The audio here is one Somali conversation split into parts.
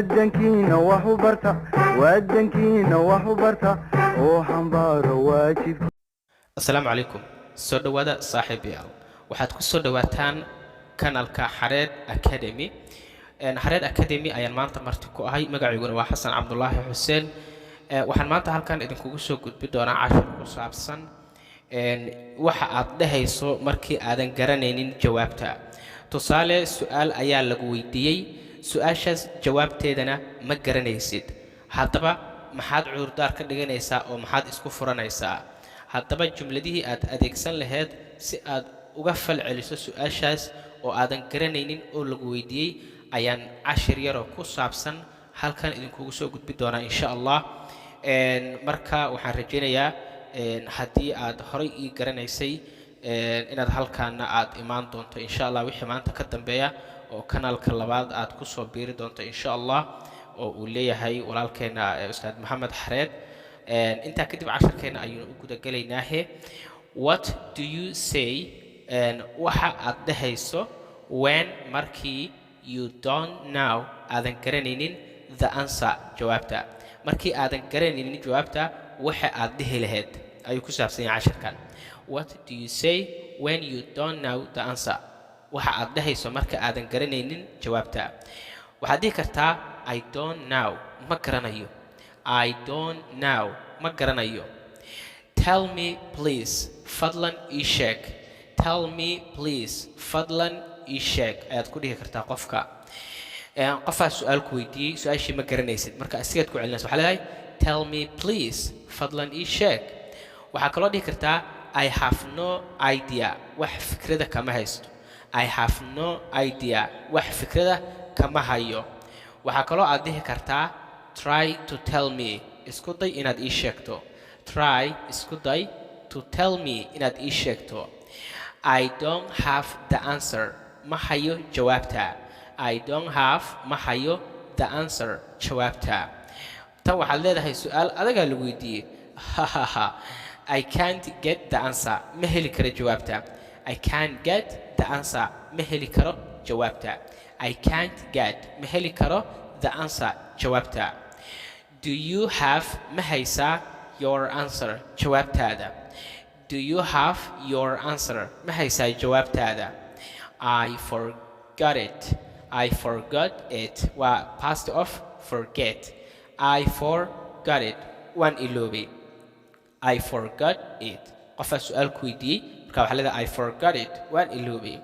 Wadankiina wax u barta, wadankiina wax u barta oo xambaaro waajibki. Asalaamu calaykum, soo dhowaada saaxiibayaal. Waxaad ku soo dhowaataan kanalka Xareed Academy. Xareed Academy ayaan maanta marti ku ahay. Magacayguna waa Xasan Cabdulaahi Xuseen. Waxaan maanta halkan idinkugu soo gudbi doonaa cashar ku saabsan waxa aad dhehayso markii aadan garanaynin jawaabta. Tusaale, su-aal ayaa lagu weydiiyey, su-aashaas jawaabteedana ma garanaysid. Haddaba maxaad cudurdaar ka dhiganaysaa oo maxaad isku furanaysaa? Haddaba jumladihii aad adeegsan lahayd si aad uga fal celiso su-aashaas oo aadan garanaynin oo lagu weydiiyey ayaan cashir yaroo ku saabsan halkan idinkugu soo gudbi doonaa, insha Allah. Marka waxaan rajaynayaa haddii aad horay ii garanaysay inaad halkaana aad imaan doonto, insha Allah, wixii maanta ka dambeeya oo kanaalka labaad aad kusoo biiri doonto, insha Allah, oo uu leeyahay walaalkeena Ustaad Maxamed Xareed. Intaa kadib casharkeena ayaynu u gudagelaynaahe. What do you say, waxa aad dhehayso, when, markii, you don't know, aadan garanaynin, the answer, jawaabta? Markii aadan garanaynin jawaabta, waxa aad dhihi lahayd ayuu ku saabsan yahay casharkan. What do you say when you don't know the answer? Waxa aad dhehayso marka aadan garanaynin jawaabta. Waxaad dhihi kartaa: "I don't know," ma garanayo. "I don't know," ma garanayo. "Tell me please," fadlan ii sheeg. "Tell me please," fadlan ii sheeg ayaad ku dhihi kartaa qofka. Qofaa su-aal ku weydiiyey, su-aashii ma garanaysid, marka asigaad ku celinaysa. Waxaa leedahay: "Tell me please," fadlan ii sheeg. Waxaa kaloo dhihi kartaa: "I have no idea," wax fikrada kama haysto. "I have no idea," wax fikrada kama hayo. Waxaa kaloo aad dhihi kartaa: "Try to tell me," isku day inaad ii sheegto. Try, isku day, to tell me, inaad ii sheegto. "I don't have the answer," ma hayo jawaabta. "I don't have," ma hayo, the answer, jawaabta. Tan waxaad leedahay, su-aal adagaa lagu weydiiyey: "Hahaha, I can't get the answer," ma heli karo jawaabta. "I can't get the answer," ma heli karo jawaabta. "I can't get," ma heli karo, the answer, jawaabta. "Do you have," ma haysaa, your answer, jawaabtaada? "Do you have your answer?" Ma haysaa jawaabtaada? "I forgot it." "I forgot it" waa past of forget. "I forgot it," waan iloobay. "I forgot it." Qofaa su-aal ku weydiiyey, marka waxaa leedahay: "I forgot it," waan iloobay.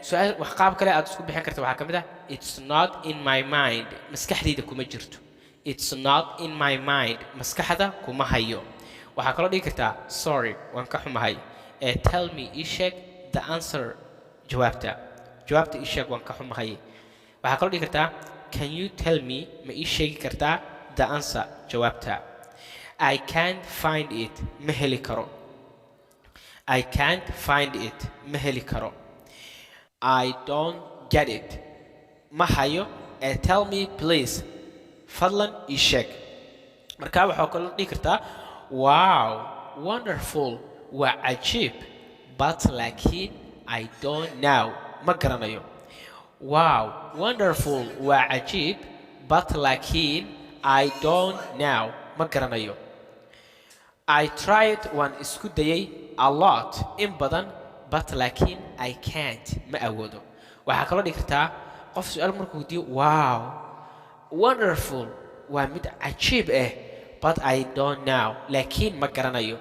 Su-aal wax qaab kale aad isku bixin karta waxaa ka mid ah: "It's not in my mind," maskaxdayda kuma jirto. "It's not in my mind," maskaxda kuma hayo. Waxaa kaloo dhihi kartaa: "Sorry," waan ka xumahay, ee "tell me," ii sheeg, the answer, jawaabta. Jawaabta ii sheeg, waan ka xumahay. Waxaa kaloo dhihi kartaa: "Can you tell me," ma ii sheegi kartaa, the answer, jawaabta? "I can't find it," ma heli karo. "I can't find it," ma heli karo. "I don't get it," ma hayo, ee "tell me please," fadlan ii sheeg. Marka waxaa kaloo dhihi kartaa: "Wow, wonderful," waa cajiib, but, laakiin, I don't know, ma garanayo. "Wow, wonderful," waa cajiib, but, laakiin, I don't know, ma garanayo. "I tried," waan isku dayay, a lot, in badan, but, laakiin, I can't, ma awoodo. Waxaa kaloo dhigi kartaa, qof su-aal markuu weydiiyo: "Wow, wonderful," waa mid cajiib ah, but I don't know, laakiin ma garanayo.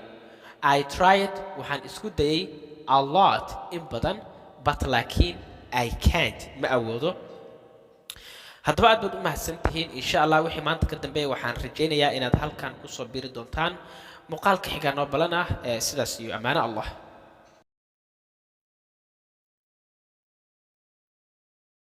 "I tried," waxaan isku dayay, a lot, in badan, but, laakiin, I can't, ma awoodo. Haddaba aad baad u mahadsan tihiin. Insha Allah, wixii maanta ka dambeeya waxaan rajaynayaa inaad halkan kusoo biri doontaan. Muuqaalka xigaa noo balan ah. Ee sidaas iyo ammaano Allah.